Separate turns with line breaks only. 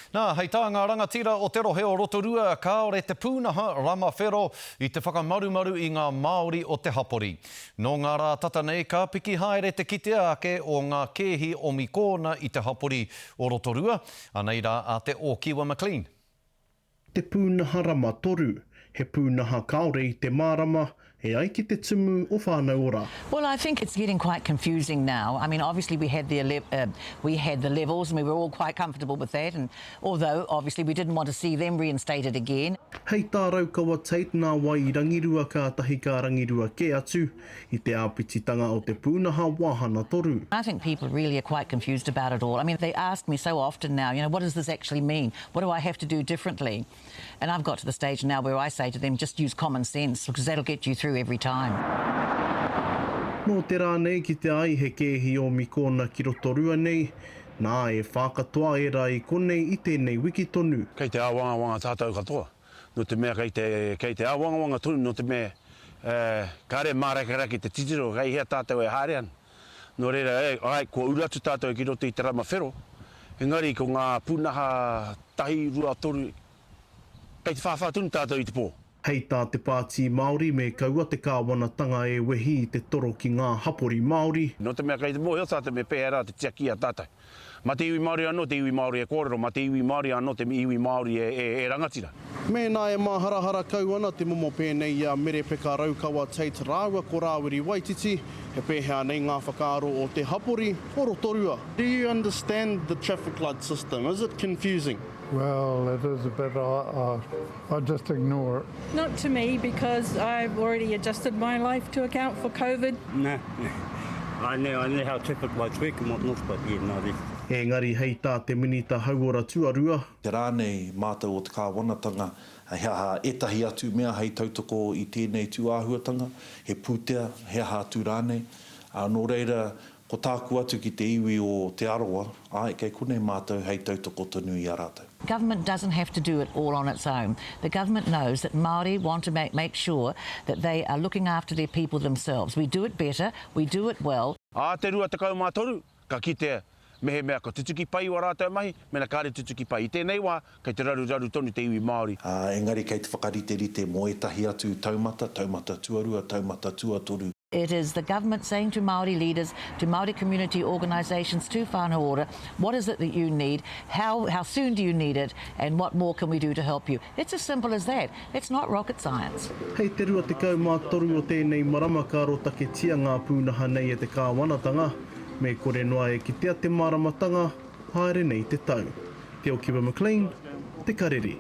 Nā, hei tā ngā rangatira o te rohe o Rotorua, kāore te pūnaha rama whero i te whakamarumaru i ngā Māori o te hapori. Nō ngā rā tata nei ka piki haere te kitea ake o ngā kēhi omikōna i te hapori o Rotorua, anei rā a Te Ōkiwa McLean.
Te pūnaha rama toru, he pūnaha kāore i te mārama, e ai ki te tumu o Whānau Ora.
Well I think it's getting quite confusing now. I mean obviously we had the we had the levels and we were all quite comfortable with that and although obviously we didn't want to see them reinstated again.
Hei tā Raukawa Tait nā wai i rangirua kātahi ka rangirua kē atu i te āpititanga o te pūnaha wāhana toru.
I think people really are quite confused about it all. I mean they ask me so often now, you know, what does this actually mean? What do I have to do differently? And I've got to the stage now where I say to them, just use common sense because that'll get you through every time.
Nō te rā nei kitea ai he kēhi o Mikona ki Rotorua nei, nā, e whā katoa ērā i konei i tēnei wiki tonu.
Kei te āwangawanga tātou katoa, nō te mea kei te, kei te āwangawanga tonu nō te mea, kāre mārakerake te titiro kei hea tātou e haere ana. Nō reira, e, āe, kua uru atu tātou ki roto i te rama whero, engari ko ngā pūnaha tahi, rua, toru, kei te whāwhā tonu tātou i te pō.
Hei tā te Pāti Māori me kaua te kāwanatanga e wehi i te toro ki ngā hapori Māori.
Nō te mea kei te mōhio tātou me pēhea rā te tiaki i a tātou. Mā te iwi Māori anō te iwi Māori e kōrero, mā te iwi Māori anō te iwi Māori e rangatira.
Mēnā e māharahara kau ana te momo pēnei i a Merepeka Raukawa Tait rāua ko Rāwiri Waititi, he pēhea nei ngā whakaaro o te hapori o Rotorua? Do you understand the traffic light system? Is it confusing?
Well, it is a bit, I, I just ignore it.
Not to me because I've already adjusted my life to account for Covid.
Nah, I know, I know how traffic lights work and whatnot, but yeah, no, there's.
Engari hei tā te Minita Hauora Tuarua.
Te rā nei mātou o te Kāwanatanga, he aha ētahi atu mea hei tautoko i tēnei tū āhuatanga, he pūtea, he aha atu rānei. Nō reira, ko tāku atu ki te iwi o Te Arawa, āe, kei konei mātou hei tautoko tonu i a rātou.
Government doesn't have to do it all on its own. The government knows that Māori want to make, make sure that they are looking after their people themselves. We do it better, we do it well.
Ā te 23, ka kitea mehemea ka tutuki pai ua rātou mahi, mena kāre tutuki pai. I tēnei wā, kei te raruraru tonu te iwi Māori.
Ā, engari kei te whakariterite mō ētahi atu taumata, taumata tuarua, taumata tuatoru.
It is the government saying to Māori leaders, to Māori community organisations, to Whānau Ora, what is it that you need, how, how soon do you need it, and what more can we do to help you? It's as simple as that. It's not rocket science.
Hei te 23 o tēnei marama ka arotaketia ngā pūnaha nei e te kāwanatanga, me kore noa e kitea te māramatanga, haere nei te tau. Te Okiwa McLean, Te Karere.